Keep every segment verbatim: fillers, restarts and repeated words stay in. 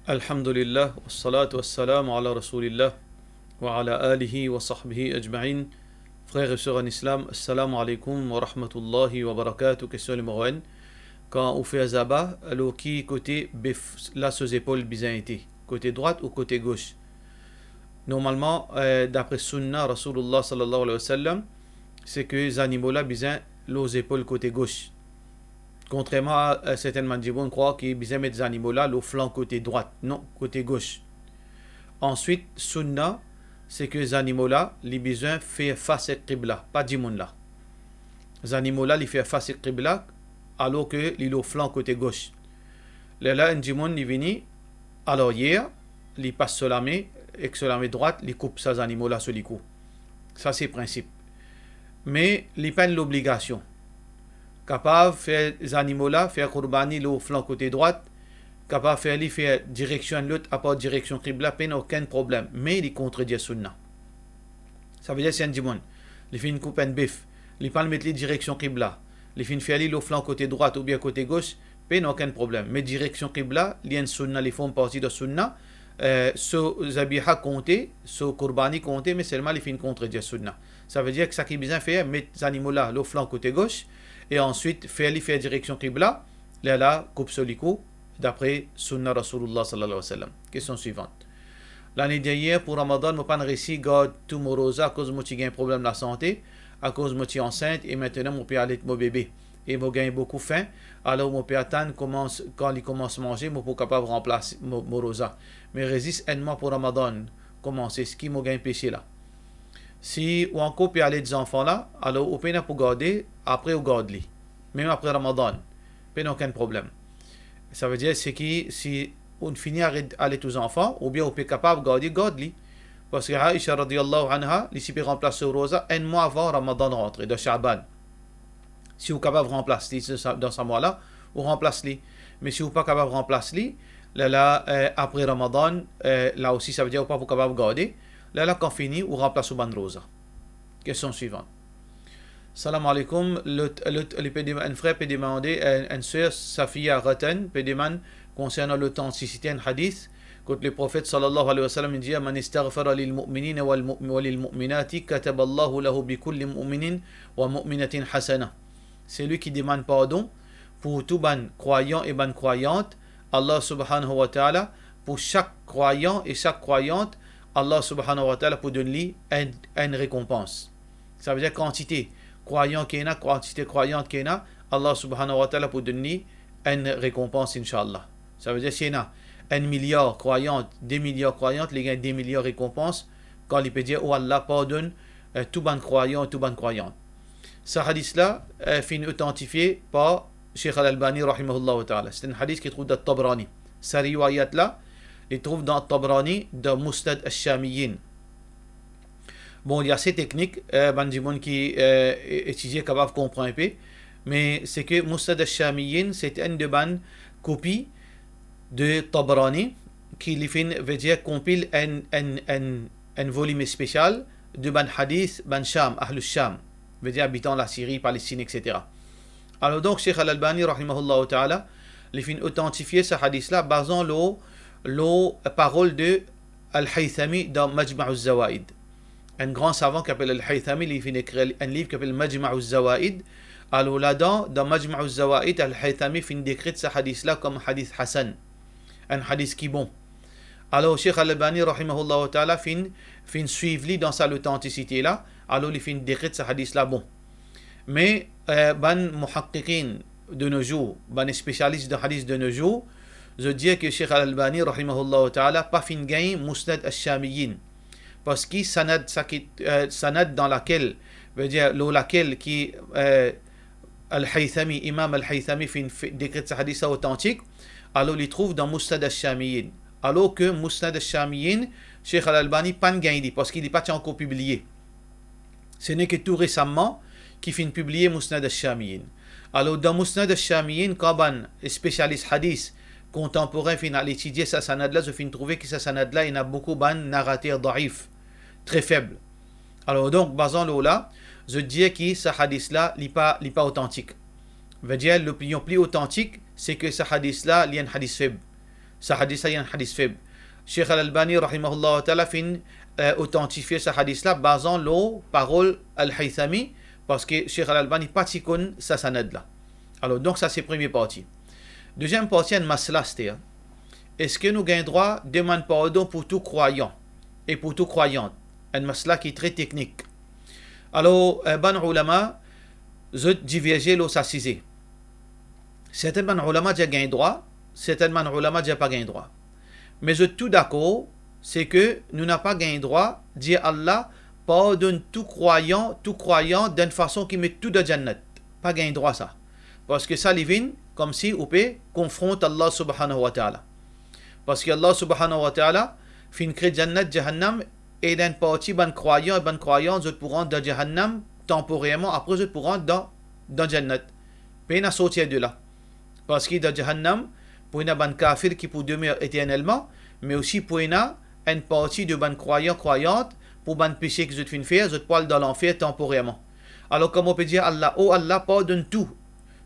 Alhamdulillah, wassalatu wassalamu ala Rasoulillah, wa ala alihi wa sahbihi ajmain. Frer e ser an Islam, assalamu alaikum wa rahmatullahi wa barakatuh. Kestion nimero enn, kan ou fer zaba, lor ki kote bef la so zepol bizin ete, kote drwat ou kote gos? Normalman, eh, dapre sunna Rasoulillah sallallahu alayhi wa sallam, se ke zanimo la bizin lor zepol kote gos. Kontrerman a, a sertenn bann dimoun krwar ki bizin met zanimo la lor flan kote drwat, non, kote gos. Answit, sunna, se ke zanimo la, li bizin fer fas ek kibla, pa dimoun la. Zanimo la, li fer fas ek kibla, alor ke li lor flan kote gos. Lerla enn dimoun, li vini, alaryer, li pas so lame, ek so lame drwat, li koup sa zanimo la so likou. Sa se prinsip. Me li pa enn lobligasion. Kapav fer zanimo la, fer kourbani lor flan kote drwat, kapav fer li fer direksion enn lot apar direksion kibla, pena okenn problem. Me li kontredir sunna. Savedir si enn dimoun, li finn koup enn bef, li pa'nn met li direksion kibla, li finn fer li lor flan kote drwat oubien kote gos, pena okenn problem. Me direksion kibla, li enn sunna, li form parti de sunna, eh, so zabiha konte, so kourbani konte, me selman li finn kontredir sunna. Savedir ki sa ki bizin fer, met zanimo la lor flan kote gos, e answit fer li fer direksion kibla, lerla koup so likou, dapre sunna Rasoulillah sallallahu alayhi wa sallam. Kestion swivan. Lane dernie, pou Ramadan, mo pa'nn resi gard tou mo roza akoz mo ti gagn problem lasante, akoz mo ti ansint e mintenan mo pe alet mo bebe. E mo gagn boukou fin, alor mo pe atann koumans, kan li koumans manze, mo pou kapav ranplas mo, mo roza. Me res zis enn mwa pou Ramadan koumanse, eski mo gagn pese la? Si ou ankor pe alet zanfan la, alor ou pena pou garde, apre ou gard li. Mem apre Ramadan, pena okenn problem. Savedir se ki si ou fini aret, alet ou zanfan, oubien ou pe kapav garde, gard li. Parski Aisha radiyallahu anha, li ti pe ranplas so roza enn mwa avan Ramadan rantre, dan Shaaban. Si ou kapav ranplas li dan sa, dan sa mwa la, ou ranplas li. Me si ou pa kapav ranplas li, lerla, eh, apre Ramadan, eh, la osi, savedir ou pa pou kapav garde, lerla kan fini, ou ranplas ou bann roza. Kestion swivan. Salam aleykoum. Lot, lot, li pe dem-, enn frer pe demande, enn, enn ser, Safiya Ratan, pe demann konsernan lotantisite enn hadis, kot Leprofet sallallahu alayhi wa sallam dir, "Man istaghfara lil mu'minina wal mu'mi-, wa lil mu'minati, kataballahu lahu bi kulli mu'minin wa mu'minatin hasana." Selwi ki demann pardon pou tou bann krwayan e bann krwayant, Allah subhanahu wa ta'ala, pou sak krwayan e sak krwayant, Allah subhanahu wa ta'ala pou donn li enn, enn rekonpans. Savedir kantite krwayan ki ena, kantite krwayant ki ena, Allah subhanahu wa ta'ala pou donn li enn rekonpans, inshallah. Savedir si ena enn milyar krwayant, de milyar krwayant, li gagn de milyar rekonpans, kan li pe dir, "O Allah, pardonn, eh, tou bann krwayan, tou bann krwayant." Sa hadis la, eh, finn otantifie par Sheikh Al-Albani rahimahullahu ta'ala. Se enn hadis ki trouv dan Tabrani. Sa riwayat la, li trouv dan Tabrani, dan Musnad Ash-Shamiyin. Bon, li ase teknik, eh, bann dimoun ki, eh, e-, etidie kapav konpran inpe, me se ke Musnad Ash-Shamiyin, se enn de bann kopi de Tabrani, ki li finn, vedir konpil enn, enn, enn, enn volim spesial de bann hadis, bann Sham, Ahlus Sham, vedir abitan Lasiri, Palestin, et cetera. Alor donk, Sheikh Al-Albani, rahimahullahu ta'ala, li finn otantifie sa hadis la, bazan lor, lor parol de Al-Haythami dan Majma'uz Zawaid. Enn gran savan ki apel Al-Haythami, li finn ekrir enn liv ki apel Majma'uz Zawaid. Alor ladan, dan Majma'uz Zawaid, Al-Haythami finn dekret sa hadis la kom hadis hasan, enn hadis ki bon. Alor, Sheikh Al-Albani, rahimahullahu ta'ala, finn, finn swiv li dan sa lotantisite la, alor li finn dekret sa hadis la bon. Me, eh, bann muhaqqiqin de nos jours, bann spesialis dan hadis de nos jours, zot dir ki Sheikh Al-Albani, rahimahullahu ta'ala, pa finn gagn Musnad Ash-Shamiyin. Parski sanad, sa ki, eh, sanad dan lakel, vedir lor lakel ki, eh, Al-Haythami, Imam Al-Haythami finn fe-, dekret sa hadis la otantik, alor li trouv dan Musnad Ash-Shamiyin. Alor ki Musnad Ash-Shamiyin, Sheikh Al-Albani pa'nn gagn li, parski li pa ti ankor pibliye. Se neke tou resaman ki finn pibliye Musnad Ash-Shamiyin. Alor, dan Musnad Ash-Shamiyin, kan bann spesialis hadis kontanporin finn al etidie sa sanad la, zot finn trouve ki sa sanad la, ena boukou bann narater daif, tre feb. Alor donk, bazan lor la, zot dir ki sa hadis la, li pa, li pa otantik. Vedir, lopinion pli otantik, se ki sa hadis la, li enn hadis feb. Sa hadis la, li enn hadis feb. Sheikh Al-Albani, rahimahullah taala, finn, eh, otantifie sa hadis la, bazan lor parol Al-Haythami, parski Sheikh Al-Albani pa ti konn sa sanad la. Alor, donk, sa se premie parti. Deziem parti, enn masla aster. Eski nou gagn drwa demann pardon pou tou krwayan e pou tou krwayant? Enn masla ki tre teknik. Alor, eh, bann oulama, zot diverze lor sa size. Sertin bann oulama dir gagn drwa, sertin bann oulama dir pa gagn drwa. Me zot tou dakor, se ke nou napa gagn drwa dir Allah pardonn tou krwayan, tou krwayant, dan enn fason ki met tou dan jannat. Pa gagn drwa sa. Parski sa li vinn koumsi ou pe konfront Allah subhanahu wa ta'ala. Parski Allah subhanahu wa ta'ala finn kre jannat, jahannam, e ena enn parti bann krwayan e bann krwayant, zot pou rant dan jahannam tanporerman, apre zot pou rant dan, dan jannat. Pena sorti de la. Parski dan jahannam, pou ena bann kafir ki pou demer eternelman, me osi pou ena enn parti de bann krwayan, krwayant, pou bann pese ki zot finn fer, zot pou al dan lanfer tanporerman. Alor, kouma ou pe dir Allah, "O Allah, pardonn tou."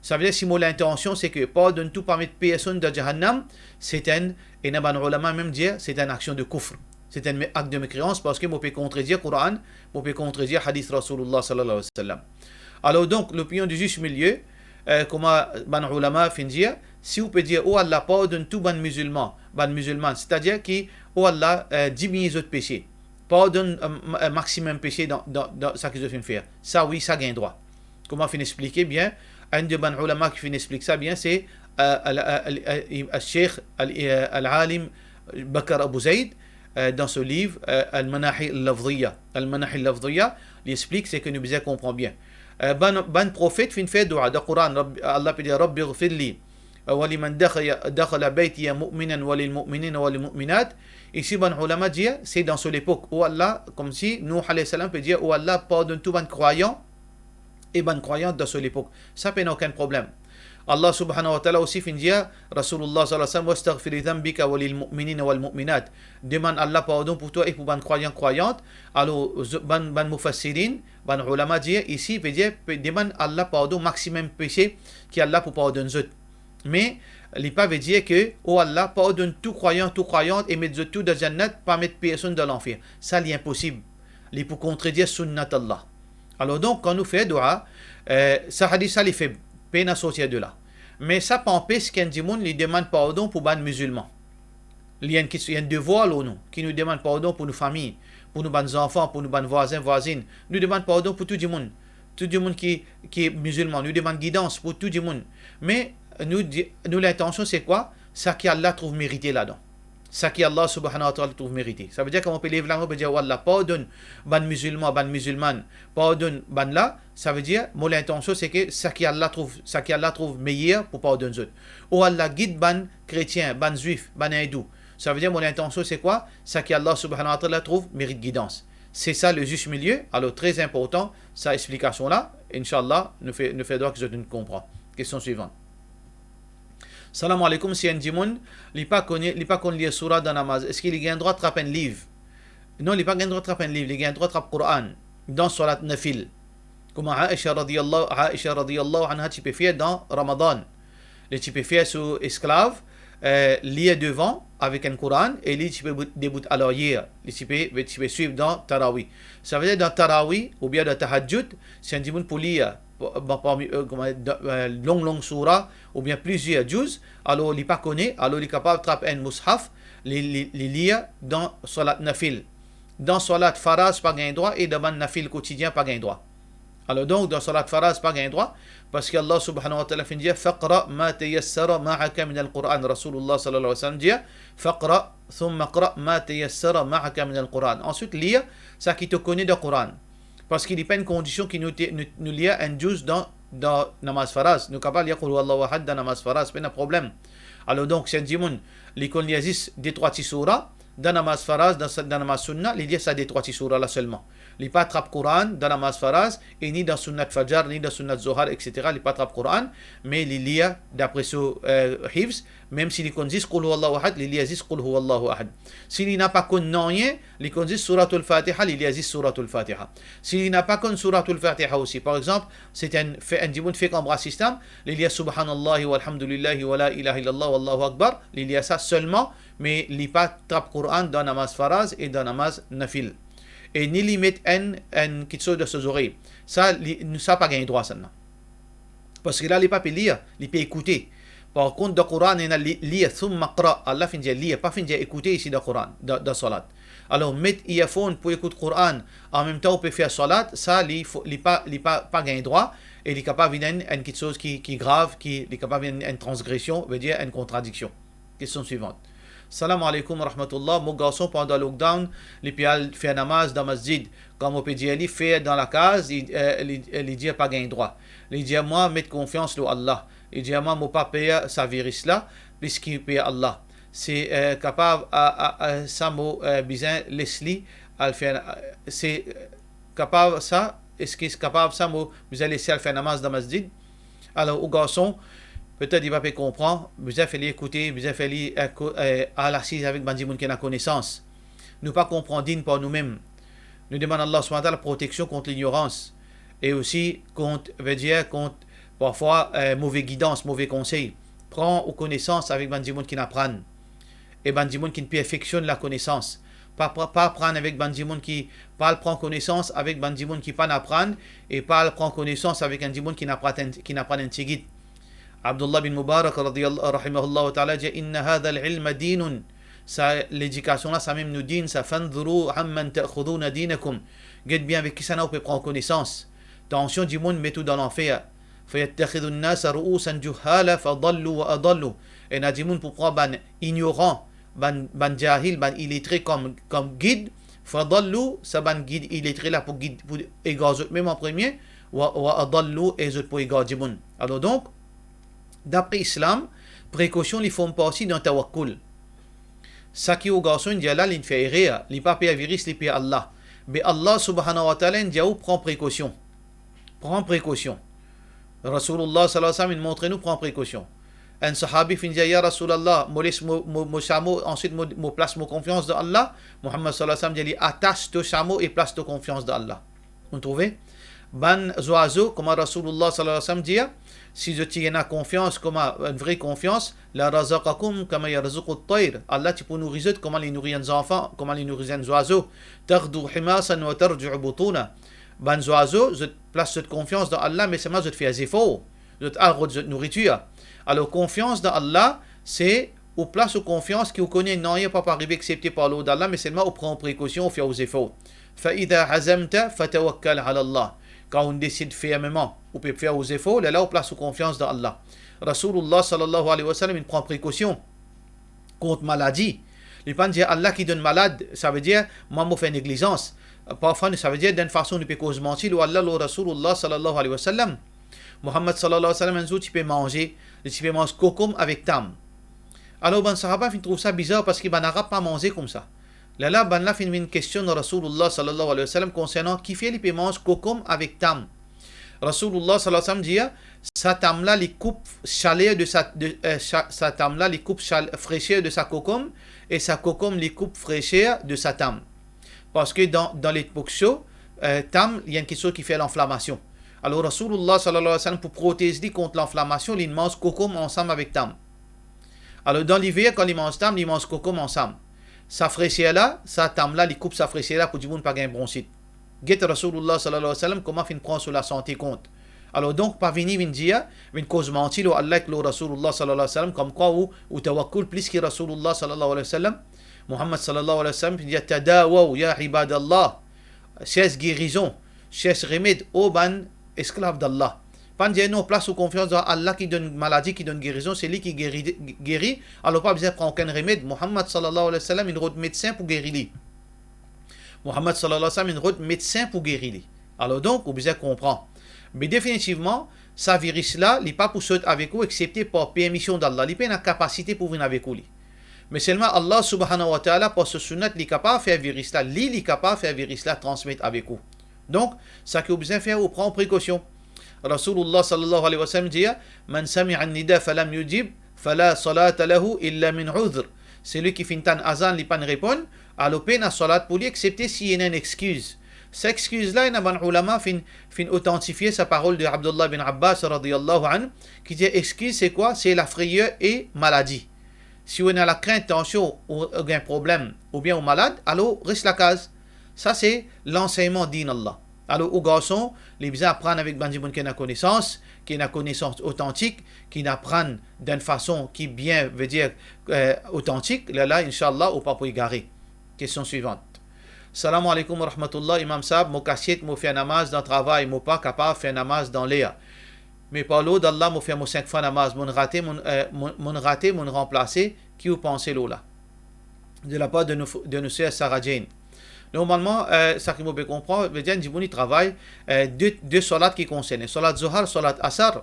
Savedir, si mo lintansion se ke pardonn tou, pa met personn dan jahannam, se enn, ena bann oulama mem dir, se enn aksion de koufr. Se enn me-, ak de mekreans, parski mo pe kontredir Koran, mo pe kontredir hadis Rasoulillah sallallahu alayhi wa sallam. Alor donk, lopinion de zis milie, eh, kouma bann oulama finn dir, si ou pe dir, "O Allah, pardonn tou bann mizilman, bann mizilman," setadir ki, "O Allah, eh, diminie zot pese, pardonn, eh, ma-, eh, maximum pese dan, dan, dan sa ki zot finn fer." Sa wi, sa gagn drwa. Kouma finn explike bien, enn de bann oulama ki finn explik sa bien, se, eh, al, al, al, al, al, Sheikh al, eh, al-Alim Bakr Abu Zaid, eh, dan so liv, eh, Al-Manahi Al-Lafziya. Al-Manahi Al-Lafziya, li explik seki nou bizin konpran bien. Eh, bann, bann profet finn fer dua dan Koran, Rabb-, Allah pe dir, "Rabbi ghfirli, eh, wa liman dakhala, dakhala baytiya mu'minan wa lil mu'minina wa lil mu'minat." Isi bann oulama dir, se dan so lepok. O Allah, koumsi Nouh alayhi salam pe dir, "O Allah, pardonn tou bann krwayan e bann krwayant dan so lepok." Sa pena okenn problem. Allah subhanahu wa ta'ala osi finn dir Rasoulillah sallallahu alayhi wa sallam, "Wastaghfir li dhanbika wa lil mu'minina wal mu'minat." Demann Allah pardon pou twa e pou bann krwayan, krwayant. Alor, zo-, bann, bann mufassirin, bann oulama dir, isi, pe dir, pe demann Allah pardon maximum pese ki Allah pou pardonn zot. Me, li pa ve dir ke, "O Allah, pardonn tou krwayan, tou krwayant e met zot tou dan jannat, pa met personn dan lanfer." Sa, li inposib. Li pou kontredir sunnat Allah. Alor donk, kan nou fer dua, eh, sa hadis la, li feb, pena sorti de la. Me sa pa anpes ki enn dimoun li demann pardon pou bann mizilman. Li enn ki, enn devwar lor nou, ki nou demann pardon pou nou fami, pou nou bann zanfan, pou nou bann vwazin, vwazinn. Nou demann pardon pou tou dimoun. Tou dimoun ki, ki mizilman, nou demann gidans pou tou dimoun. Me nou di-, nou lintansion se kwa? Sa ki Allah trouv merite ladan. Sa ki Allah subhanahu wa ta'ala trouv merite. Sa ve dir, kan mo pe lev lame, mo pe dir, "O Allah, pardonn bann mizilman, bann mizilman, pardonn bann la." Sa ve dir, mo lintansion se ke sa ki Allah trouv, sa ki Allah trouv meyer pou pardonn zot. O Allah, gid bann kretien, bann zwif, bann indou. Sa ve dir, mo lintansion se kwa? Sa ki Allah subhanahu wa ta'ala trouv merit gidans. Se sa le zis milie. Alor, tre inportan, sa explikasion la. Inshallah, nou fer, nou fer dua ki zot inn konpran. Kestion swivan. Salam aleykoum, si enn dimoun, li pa kone, li pa konn lir soura dan namaz, eski li gagn drwa trap enn liv? Non, li pa gagn drwa trap enn liv, li gagn drwa trap Koran dan salat nafil. Kouma Aisha radiyallahu, Aisha radiyallahu anha ti pe fer dan Ramadan. Li ti pe fer so esklav, eh, lir devan avek enn Koran e li ti pe bout, debout alaryer. Li ti pe, ti pe swiv dan tarawi. Sa ve dir dan tarawi oubien dan tahajjud, si enn dimoun pou lir pa-, pa-, parmi, eh, kouma, dan, eh, long, long soura oubien plizier juz, alor li pa kone, alor li kapav trap enn mushaf, li, li, li lir dan salat nafil. Dan salat faraz pa gagn drwa e dan bann nafil kotidien pa gagn drwa. Alor donk, dan salat faraz pa gagn drwa, parski Allah subhanahu wa ta'ala finn dir, "Faqra ma tayassara ma'aka minal Qur'an." Rasoulillah sallallahu alayhi wa sallam dir, "Faqra, thumma qra ma tayassara ma'aka minal Qur'an." Answit, lir sa ki to kone dan Koran. Parski li pa enn kondision ki nou te, nou, nou lir enn juz dan, dan namaz faraz. Nou kapav lir Qul huwallahu ahad dan namaz faraz, pena problem. Alor donk, si enn dimoun, li konn lir zis de trwa ti soura, dan namaz faraz, dan sa, dan namaz sunna, li lir sa de trwa ti soura la selman. Li pa trap Koran dan namaz faraz, e ni dan sunnat fajar, ni dan sunnat zohar, et cetera. Li pa trap Koran, me li lir dapre so, eh, hifz, mem si li konn zis Qul huwallahu ahad, li lir zis Qul huwallahu ahad. Si li napa konn nanye, li konn zis Suratul Fatiha, li lir zis Suratul Fatiha. Si li napa konn Suratul Fatiha osi, par exanp, se enn, fe-, enn dimoun fek anbras islam, li lir Subhanallahi walhamdulillahi wala ilaha illallah wallahu akbar, li lir sa selman, me li pa trap Koran dan namaz faraz e dan namaz nafil. E ni li met enn, enn kitsoz dan so zorey. Sa, li, nou, sa pa gagn drwa, sa, non. Parski la, li pa pe lir, li pe ekoute. Par kont, dan Koran, ena li, lir, thumma qra. Allah finn dir lir, pa finn dir ekoute isi dan Koran, dan, dan salat. Alor, met earphone pou ekout Koran, anmemtan ou pe fer salat, sa, li fo-, li pa, li pa, pa gagn drwa, e li kapav vinn enn, enn kitsoz ki, ki grav, ki, li kapav vinn enn transgresion, vedir enn kontradiksion. Kestion swivant. Salam aleykoum wa rahmatullah. Mo garson pandan lockdown, li pe al fer namaz dan masjid. Kan mo pe dir li fer dan lakaz, li, eh, li, eh, li dir pa gagn drwa. Li dir mwa met konfians lor Allah. Li dir mwa mo pa per sa viris la, plis ki per Allah. Se, eh, kapav, a, a, a, sa mo, eh, bizin les li al fer, eh, se, eh, kapav sa, eski kapav sa mo bizin les li al fer namaz dan masjid? Alor, ou garson, petet li pa pe konpran, bizin fer li ekoute, bizin fer li, eh, ko-, eh, al asiz avek bann dimoun ki ena konesans. Nou pa konpran din par noumem. Nou demann Allah subhanahu wa ta'ala proteksion kont lignorans e osi kont, vedir, kont parfwa, eh, move gidans, move konsey. Pran ou konesans avek bann dimoun ki aprann e bann dimoun ki perfeksionn lakonesans. Pa, pa, pa aprann avek bann dimoun ki pa al pran konesans avek bann dimoun ki pa'nn aprann, e pa al pran konesans avek enn dimoun ki aprann enn, ki aprann enn tigit. Abdullah bin Mubarak radiyallahu, rahimahullahu ta'ala dir, "Inna hadha al-ilma dinun." Sa ledikasion la, sa mem nou din sa, "Fanzuru amman ta'khudhuna dinakum." Get bien avek kisannla ou pe pran konesans. Tansion dimoun met ou dan lanfer. "Fayattakhidhu an-nasa ru'usan juhala fadallu wa adallu." Ena dimoun pou pran bann ignoran, bann, bann jahil, bann iletre kom, kom gid, fadallu, sa bann gid iletre la pou gid, pou egar zot mem an premie, wa, wa adallu, e zot pou egar dimoun. Alor donk, dapre Islam, prekosion li form parti dan tawakkul. Sa ki ou garson inn dir la, li inn fer erer, li pa per viris, li per Allah. Me Allah subhanahu wa ta'ala inn dir ou pran prekosion. Pran prekosion. Rasoulullah sallallahu alayhi wa sallam inn montre nou pran prekosion. Enn sahabi finn dir, "Ya Rasoulullah, mo les mo, mo, mo samo, answit mo, mo plas mo konfians dan Allah." Muhammad sallallahu alayhi wa sallam dir li, "Atas to samo e plas to konfians dan Allah." Ou trouve? Bann zwazo, kouma Rasoulullah sallallahu alayhi wa sallam dir, si zot ti ena konfians, kouma enn vre konfians, "La razaqakum kama yarzuqu at-tayr." Allah ti pou nouri zot kouma li nouri enn zanfan, kouma li nouri enn zwazo. "Taghdu khimasan wa tarji'u bitana." Bann zwazo, zot plas zot konfians dan Allah, me selman zot fer zefor, zot al rod zot nouritir. Alor, konfians dan Allah, se ou plas ou konfians ki ou kone nanye pa pou arive exsepte par lord Allah, me selman ou pran ou prekosion, ou fer ou zefor. "Fa idha azamta fatawakkal ala Allah." Kan ou desid fermeman, ou pe fer ou zefor, lerla ou plas ou konfians dan Allah. Rasoulullah sallallahu alayhi wa sallam, li pran prekosion kont maladi. Li pa'nn dir, "Allah ki donn malad, savedir mwa mo fer neglizans." Parfwa, nou, savedir, dan enn fason, nou pe koz manti lor Allah, lor Rasoulullah sallallahu alayhi wa sallam. Muhammad sallallahu alayhi wa sallam, enn zour, ti pe manze, li ti pe manz kokom avek tam. Alor, bann sahaba finn trouv sa bizar, parski bann Arab pa manze koumsa. Lerla, bannla finn vinn kestionn Rasoulullah sallallahu alayhi wa sallam konsernan kifer li pe manz kokom avek tam. Rasoulullah sallallahu alayhi wa sallam dir, "Sa tam la, li koup saler de sa, de, eh, sa, sa tam la, li koup sal-, freser de sa kokom, e sa kokom, li koup freser de sa tam." Parski dan, dan lepok so, eh, tam, li enn kitsoz ki fer lanflamasion. Alor, Rasoulullah sallallahu alayhi wa sallam, pou protez li kont lanflamasion, li manz kokom ansam avek tam. Alor, dan liver, kan li manz tam, li manz kokom ansam. Sa freser la, sa tam la, li koup sa freser la pou dimoun pa gagn bronsit. Get Rasoulullah sallallahu alayhi wa sallam kouma finn pran so lasante kont. Alor donk, pa vini vinn dir, vinn koz manti lor Allah ek lor Rasoulullah sallallahu alayhi wa sallam, komkwa ou, ou tawakkul plis ki Rasoulullah sallallahu alayhi wa sallam. Muhammad sallallahu alayhi wa sallam finn dir, "Tadawaw ya ibadallah." Sers gerizon, sers remed, o bann esklav d'Allah. Pa'nn dir non, plas ou konfians dan Allah ki donn maladi, ki donn gerizon, se li ki geri, geri, alor pa bizin pran okenn remed. Muhammad sallallahu alayhi wa sallam inn rod medsin pou geri li. Muhammad sallallahu alayhi wa sallam inn rod medsin pou geri li. Alor donk, ou bizin konpran. Me definitivman, sa viris la, li pa pou sot avek ou exsepte par permision d'Allah. Li pena kapasite pou vinn avek ou li. Me selman Allah subhanahu wa ta'ala, par so sunnat, li kapav fer viris la, li, li kapav fer viris la transmet avek ou. Donk, seki ou bizin fer, ou pran prekosion. Rasoulullah sallallahu alayhi wa sallam dir, "Man sami'a an-nida falam yujib, fala salata lahu illa min udhr." Selwi ki finn tann azan, li pa'nn reponn, alor pena salat pou li, exsepte si ena enn exkiz. Sa exkiz la, ena bann oulama finn, finn otantifie sa parol de Abdullah bin Abbas radiyallahu anhu, ki dir exkiz se kwa? Se lafreyer e maladi. Si ou ena lakrint, tansion, ou, ou gagn problem, oubien ou malad, alor res lakaz. Sa se lansegnman din Allah. Alor, ou garson, li bizin aprann avek bann dimoun ki ena konesans, ki ena konesans otantik, ki inn aprann dan enn fason ki bien, vedir, eh, otantik, lerla, inshallah, ou pa pou egare. Kestion swivant. Salam aleykoum wa rahmatullah, Imam Sab, mo kasiet, mo fer namaz dan travay, mo pa kapav fer namaz dan ler. Me par lord Allah, mo fer mo sink fwa namaz, mo'nn rate, mo'nn, eh, mo'nn, mo'nn rate, mo'nn ranplase, ki ou panse lor la? De la par de nou, de nou ser Sarah Jane. Normalman, eh, seki mo pe konpran, vedir enn dimoun li travay, eh, de, de salat ki konserne, salat Zohar, salat Asar.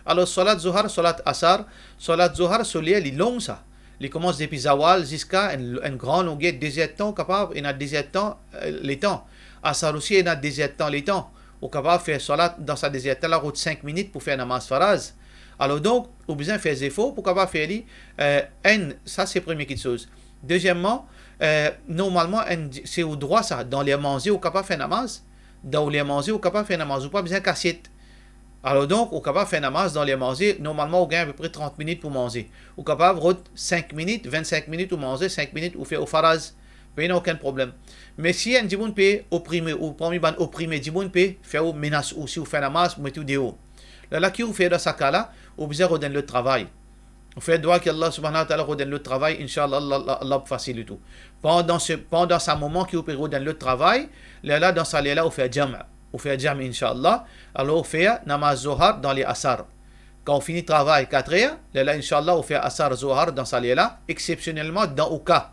Alor, salat Zohar, salat Asar, salat Zohar, so ler li long sa. Li koumans depi zawal ziska enn, enn gran longer, de zer-d-tan kapav, ena de zer-d-tan, eh, letan. Asar osi ena de zer-d-tan letan. Ou kapav fer salat dan sa de zer-d-tan la, rod sink minit pou fer namaz faraz. Alor donk, ou bizin fer zefor pou kapav fer li, eh, enn, sa se premie kiksoz. Dezieman, eh, normalman, enn, se ou drwa sa, dan ler manze, ou kapav fer namaz. Dan ou ler manze, ou kapav fer namaz, ou pa bizin kasiet. Alor donk, ou kapav fer namaz dan ler manze, normalman, ou gagn apepre trant minit pou manze. Ou kapav rod sink minit, vinn-sink minit ou manze, sink minit ou fer ou faraz. Pena okenn problem. Me si enn dimoun pe oprime ou, parmi bann oprime, dimoun pe fer ou, menas ou, si ou fer namaz, pou met ou deor. Lerla ki ou fer dan sa ka la? Ou bizin rod enn lot travay. Ou fer dwa ki Allah subhanahu wa ta'ala rod enn lot travay, inshallah, Allah, Allah, Allah pou fasilite ou. Pandan se, pandan sa moman ki ou pe rod enn lot travay, lerla, dan sa ler la, ou fer jam'. Ou fer jam', inshallah. Alor, ou fer namaz Zohar dan ler Asar. Kan ou fini travay katrer, lerla, inshallah, ou fer Asar, Zohar dan sa ler la, exsepsionelman dan ou ka.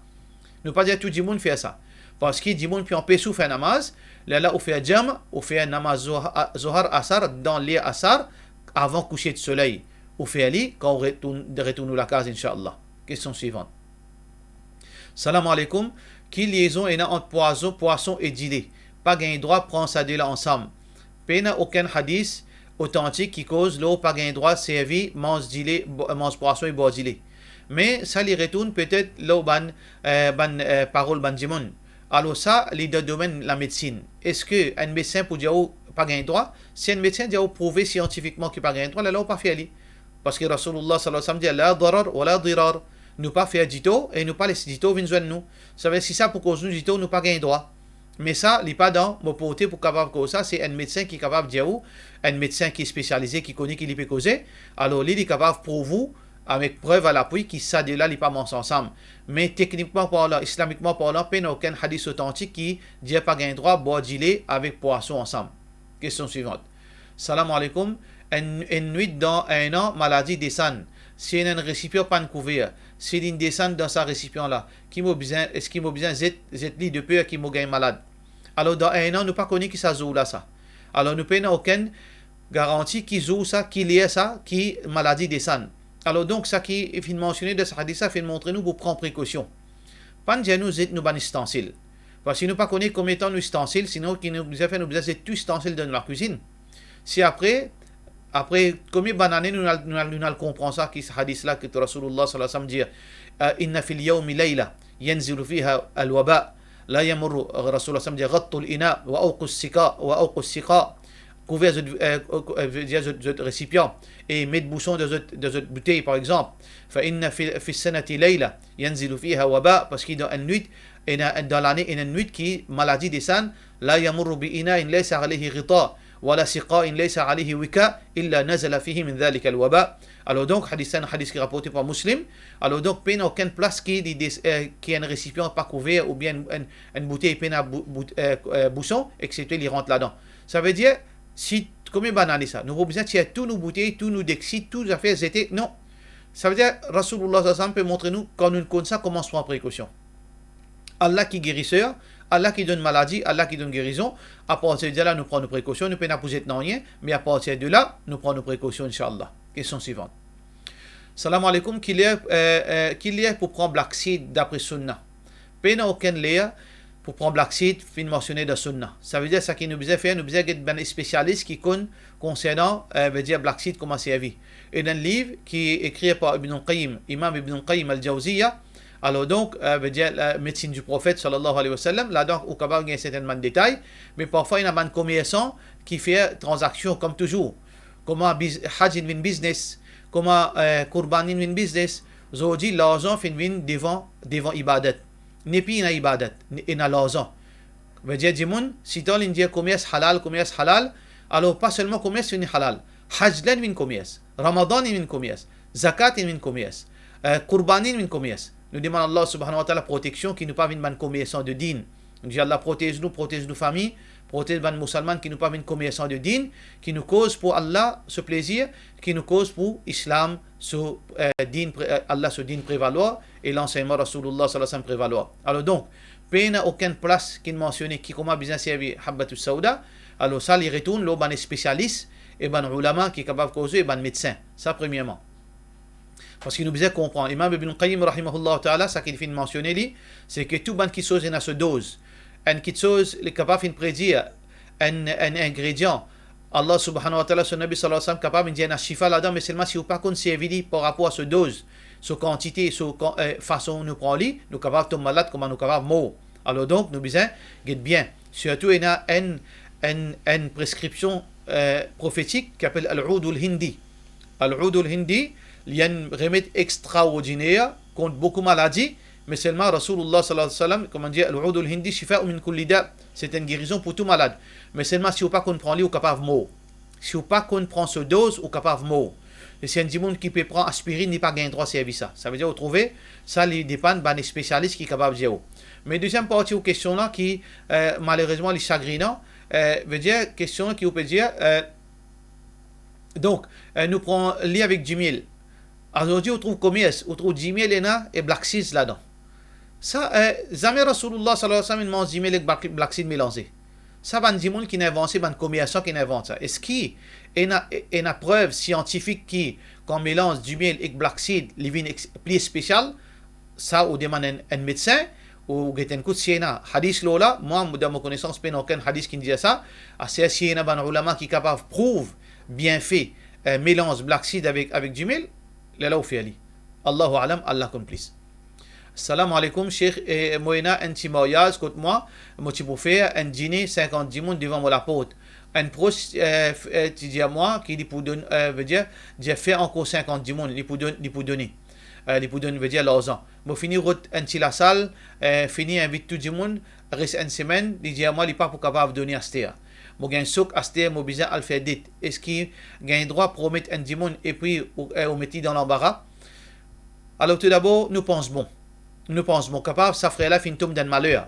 Nou pa dir tou dimoun fer sa. Parski dimoun pe anpes ou fer namaz, lerla ou fer jam', ou fer namaz Zoha-, Zohar, Asar, dan ler Asar, avan kouser soley. Ou fer li kan ou retourn, retourn ou lakaz, inshallah. Kestion swivant. Salam aleykoum. Ki liezon ena ant pwason, pwason e dile? Pa gagn drwa pran sa de la ansam. Pena okenn hadis otantik ki koz lor pa gagn drwa servi manz dile, bo-, manz pwason e bwar dile. Me sa li retourn petet lor bann, eh, bann, eh, parol bann dimoun. Alor sa, li dan domenn lamedsin. Eski enn medsin pou dir ou pa gagn drwa? Si enn medsin dir ou prouve siantifikman ki pa gagn drwa, lerla ou pa fer li. Parski Rasoulullah sallallahu alayhi wa sallam dir, "La darar wa la dirar." Nou pa fer ditor e nou pa les ditor vinn zwenn nou. Savedir si sa pou koz nou ditor, nou pa gagn drwa. Me sa, li pa dan mo porte pou kapav koz sa, se enn medsin ki kapav dir ou, enn medsin ki spesialize, ki kone ki li pe koze, alor li, li kapav prouv ou avek prev a lapwi ki sa de la li pa mars ansam. Me teknikman parlan, islamikman parlan, pena okenn hadis otantik ki dir pa gagn drwa bwar dile avek pwason ansam. Kestion swivant. Salam aleykoum. Enn, enn nwit dan enn an, maladi desann. Si ena enn resipian pa'nn kouver, si li'nn desann dan sa resipian la, ki mo bizin, eski mo bizin zet, zet li de per ki mo gagn malad? Alor, dan enn an, nou pa kone ki sa zour la sa. Alor, nou pena okenn garanti ki zour sa, ki ler sa, ki maladi desann. Alor, donk, seki finn mansione dan sa hadis la, finn montre nou pou pran prekosion. Pa'nn dir nou zet nou bann istansil. Parski nou pa kone konbien tan nou istansil, sinon ki nou bizin fer, nou bizin zet tou istansil dan nou lakwizinn. Si apre, apre konbien bann ane nou al, nou al, nou al konpran sa, ki sa hadis la, ki Rasoulullah sallallahu alayhi wa sallam dir, eh, "Inna fil yawmi layla, yanzilu fiha al-waba." La yamurru, Rasoulullah sallam dir, "Ghattul ina, wa awqus siqa, wa awqus siqa." Kouver zot, eh, eh, vedir zot, zot resipian, e met bouson dan zot, dan zot boutey, par exanp. "Fa inna fi, fi sanati layla, yanzilu fiha waba." Parski dan enn nwit, ena, dan lane, ena enn nwit ki maladi desann, "La yamurru bi ina'in laysa alayhi ghita, wa la siqa'in laysa alayhi wika, illa nazala fihi min dhalika al-waba." Alor donk, hadis la, enn hadis ki raporte par Muslim. Alor donk, pena okenn plas ki li des-, eh, ki enn resipian pa kouver, oubien enn, enn, enn boutey pena bou-, bout-, eh, eh, bouson, exsepte li rant ladan. Savedir, si, konbien bann ane sa, nou pou bizin tir tou nou boutey, tou nou deksi, tou zafer zete? Non. Savedir, Rasoulullah sallallahu alayhi wa sallam pe montre nou, kan nou konn sa, kouma pran prekosion. Allah ki geriser, Allah ki donn maladi, Allah ki donn gerizon. Apartir de la, nou pran nou prekosion, nou pena pou zet nanye, me apartir de la, nou pran nou prekosion, inshallah. Kestion swivant. Salam aleykoum, ki ler, eh, eh, ki ler pou pran black seed dapre Sunna? Pena okenn ler pou pran black seed finn mansione dan Sunna. Savedir seki nou bizin fer, nou bizin get bann spesialis ki konn konsernan, eh, vedir black seed kouma servi. Ena enn liv ki ekrir par Ibn Qayyim, Imam Ibn Qayyim al-Jawziyya, alor donk, eh, vedir, eh, Medsin di Profet, sallallahu alayhi wa sallam, ladan ou kapav gagn sertenn bann detay, me parfwa ena bann komersan ki fer tranzaksion, kom touzour. Kouma biz-, hajj inn vinn biznes, kouma, eh, kourban inn vinn biznes, zordi larzan finn vinn devan, devan ibadat. Nepli ena ibadat, ne-, ena larzan. Vedir dimoun, sitan linn dir komers halal, komers halal, alor pa selman komers finn halal, hajj la inn vinn komers, Ramadan inn vinn komers, zakat inn vinn komers, eh, kourban inn vinn komers. Nou demann Allah subhanahu wa ta'ala proteksion, ki nou pa vinn bann komersan de din. Nou dir Allah protez nou, protez nou fami, protez bann mousalman, ki nou pa vinn komersan de din, ki nou koz pou Allah so plezir, ki nou koz pou Islam so, eh, din pre-, eh, Allah so din prevalwar e lansegnman Rasoulillah sallallahu alayhi wa sallam prevalwar. Alor donk, pena okenn plas ki'nn mansione ki kouma bizin servi habbatus sauda. Alor sa li retourn lor bann spesialis e bann oulama ki kapav koze, bann medsin. Sa premierman. Parski nou bizin konpran, Imam Ibn Qayyim rahimahullah ta'ala, seki li finn mansione li, se ki tou bann kiksoz ena so doz. Enn kiksoz, li kapav finn predir enn, enn ingredian. Allah subhanahu wa ta'ala, so Nabi sallallahu alayhi wa sallam kapav finn dir ena shifa ladan, me selman si ou pa konn servi li par rapor a so doz, so kantite, so kan-, eh, fason nou pran li, nou kapav tom malad, kouma nou kapav mor. Alor donk, nou bizin get bien. Sirtou ena enn, enn, enn preskripsion, eh, profetik ki apel al-oudul hindi. Al-oudul hindi, li enn remed extraordiner kont boukou maladi, me selman Rasoulillah sallallahu alayhi wa sallam, kouma dir, al-oudul hindi shifa'un min kulli da, se enn gerizon pou tou malad. Me selman si ou pa konn pran li, ou kapav mor. Si ou pa konn pran so doz, ou kapav mor. E si enn dimoun ki pe pran aspirinn, li pa gagn drwa servi sa. Savedir, ou trouve, sa li depann bann spesialis ki kapav dir ou. Me deziem parti ou kestion la ki, eh, malerezman, li sagrinan, eh, vedir kestion ki ou pe dir, eh, Donk, eh, nou pran li avek dimil. Azordi ou trouv komers, ou trouv dimil ena e black seeds ladan. Sa, eh, zame Rasoulillah sallallahu alayhi wa sallam inn manz dimil ek black, black seed melanze. Sa bann dimoun ki'nn invant, se bann komersan ki'nn invant sa. Eski ena, ena prev siantifik ki kan melanz dimil ek black seed, li vinn ex-, pli spesial? Sa ou demann enn, enn medsin, ou get enn kout si ena hadis lor la. Mwa, dan mo konesans, pena okenn hadis ki'nn dir sa. Aster si ena bann oulama ki kapav prouv bienfe, eh, melanz black seed avek, avek dimil, lerla ou fer li. Allahu a'lam, Allah konn plis. Salam aleykoum, Sheikh, eh, mo ena enn ti maryaz kot mwa, mo ti pou fer enn dine sinkant dimoun devan mo laport. Enn pros, eh, f-, eh, ti dir mwa ki li pou donn, eh, vedir, dir fer ankor sinkant dimoun, li pou donn, li pou done. Eh, li pou donn, vedir, larzan. Mo fini rod enn ti lasal, eh, fini invit tou dimoun, res enn semenn, li dir mwa li pa pou kapav done aster. Mo gagn sok aster, mo bizin al fer det. Eski gagn drwa promet enn dimoun epi ou, eh, ou met li dan lanbara? Alor, toudabor, nou pans bon. Nou pans bon. Kapav sa frer la finn tom dan enn maler.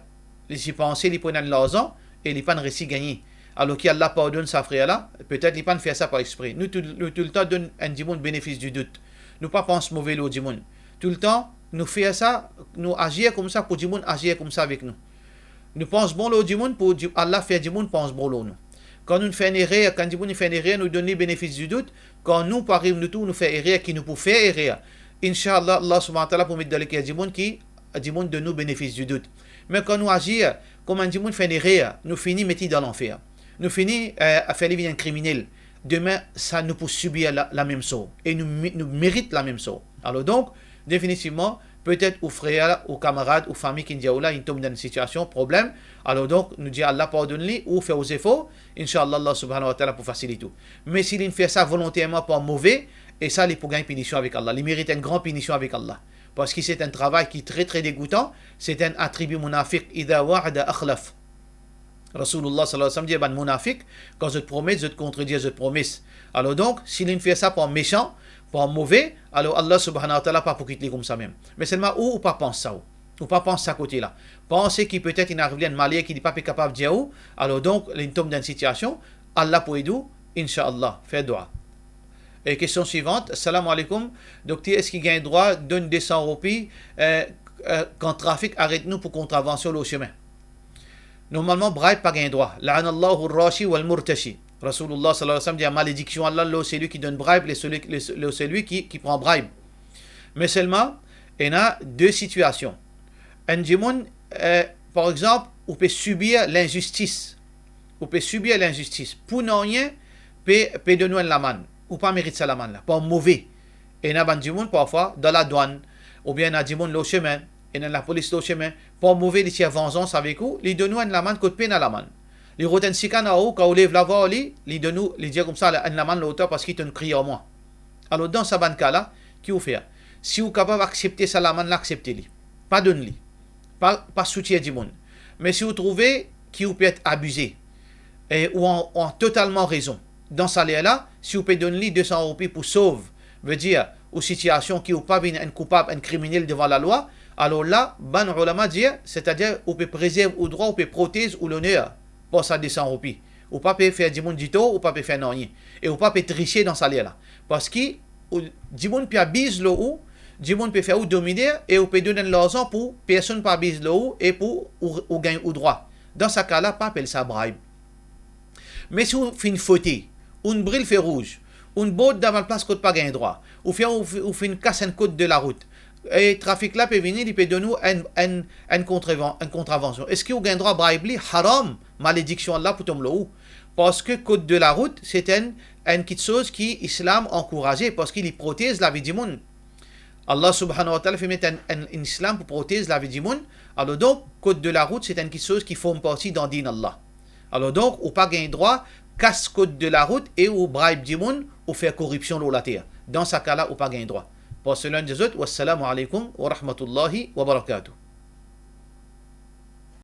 Li ti panse li pou ena enn larzan e li pa'nn resi gagne. Alor ki Allah pardonn sa frer la, petet li pa'nn fer sa par expre. Nou tou, nou toultan donn enn dimoun benefis di dout. Nou pa pans move lor dimoun. Toultan, nou fer sa, nou azir koumsa pou dimoun azir koumsa avek nou. Nou pans bon lor dimoun pou di-, Allah fer dimoun pans bon lor nou. Kan nou fer enn erer, kan dimoun fer enn erer, nou donn li benefis di dout. Kan nou pou ariv nou tour, nou fer erer, ki nou pou fer erer, inshallah, Allah subhanahu wa ta'ala pou met dan leker dimoun ki, dimoun donn nou benefis di dout. Me kan nou azir kouma enn dimoun fer enn erer, nou fini met li dan lanfer. Nou fini, eh, fer li vinn enn kriminel. Demin, sa nou pou sibir la, lamem sor. E nou me-, nou merit lamem sor. Alor donk, definitivman, petet ou frer la, ou kamarad, ou fami ki'nn dir ou la, inn tom dan enn sitiasion, problem. Alor donk, nou dir Allah pardonn li, ou fer ou zefor, inshallah, Allah subhanahu wa ta'ala pou fasilit ou. Me si li'nn fer sa volonterman par move, e sa li pou gagn pinision avek Allah. Li merit enn gran pinision avek Allah. Parski se enn travay ki tre, tre degoutan, se enn atribi mounafik, idha wa'ada akhlaf. Rasoulillah sallallahu alayhi wa sallam dir, bann mounafik, kan zot promet, zot kontredir zot promes. Alor donk, si li'nn fer sa par mesan, par move, alor Allah subhanahu wa ta'ala pa pou kit li koumsa mem. Me selman ou, ou pa pans sa ou. Ou pa pans sa kote la. Panse ki petet inn ariv li enn maler ki li pa pe kapav dir ou, alor donk, li'nn tom dan enn sitiasion, Allah pou ed ou, inshallah, fer dua. E kestion swivant, salam aleykoum, dokter, eski gagn drwa donn de san roupi, eh, eh, kan trafik aret nou pou kontravansion lor sime? Normalman, bribe pa gagn drwa. La'anallahu ar-rashi wal murtashi. Rasoulillah sallallahu alayhi wa sallam dir, malediksion Allah lor selwi ki donn bribe, lor selwi, lor, lor selwi ki, ki pran bribe. Me selman, ena de sitiasion. Enn dimoun, eh, par exanp, ou pe sibir linzistis. Ou pe sibir linzistis. Pou nanye, pe, pe donn ou enn lamann. Ou pa merit sa lamann la. Par move. Ena bann dimoun, parfwa, dan ladwann, oubien ena dimoun lor sime, ena lapolis lor sime, par move, li tir vanzans avek ou, li donn ou enn lamann kot pena lamann. Li rod enn sikann ar ou, kan ou lev lavwa ar li, li donn ou, li dir koumsa, "Ala enn lamann lor twa parski to'nn kriy ar mwa." Alor, dan sa bann ka la, ki ou fer? Si ou kapav aksepte sa lamann la, aksepte li. Pa donn li. Pa, pa soutir dimoun. Me si ou trouve ki ou pe et abize, e ou an, ou an totalman rezon, dan sa ler la, si ou pe donn li de san roupi pou sov, vedir, ou sitiasion ki ou pa vinn enn koupab, enn kriminel devan lalwa, alor la, bann oulama dir, setadir ou pe prezerv ou drwa, ou pe protez ou loner par sa de san roupi. Ou pa pe fer dimoun ditor, ou pa pe fer nanye. E ou pa pe trise dan sa ler la. Parski ou, dimoun pe abiz lor ou, dimoun pe fer ou domine e ou pe donn enn larzan pou personn pa abiz lor ou e pou ou, ou gagn ou drwa. Dan sa ka la, pa apel sa bribe. Me si ou finn fote, ou'nn bril fe rouz, ou'nn bord dan bann plas kot pa gagn drwa, oubien ou, ou finn kas enn kod de larout, e trafik la pe vini, li pe donn ou enn, enn, enn kontravan-, enn kontravansion. Eski ou gagn drwa bribe li? Haram, malediksion Allah pou tonm lor ou. Parski kod de larout, se enn, enn kitsoz ki Islam ankouraze, parski li protez lavi dimoun. Allah subhanahu wa ta'ala finn met enn, enn, enn Islam pou protez lavi dimoun. Alor donk, kod de larout, se enn kitsoz ki form parti dan din Allah. Alor donk, ou pa gagn drwa kas kod de larout e ou bribe dimoun, ou fer koripsion lor later. Dan sa ka la, ou pa gagn drwa. Pran swin zot, wassalamu alaikum wa rahmatullahi wa barakatuh.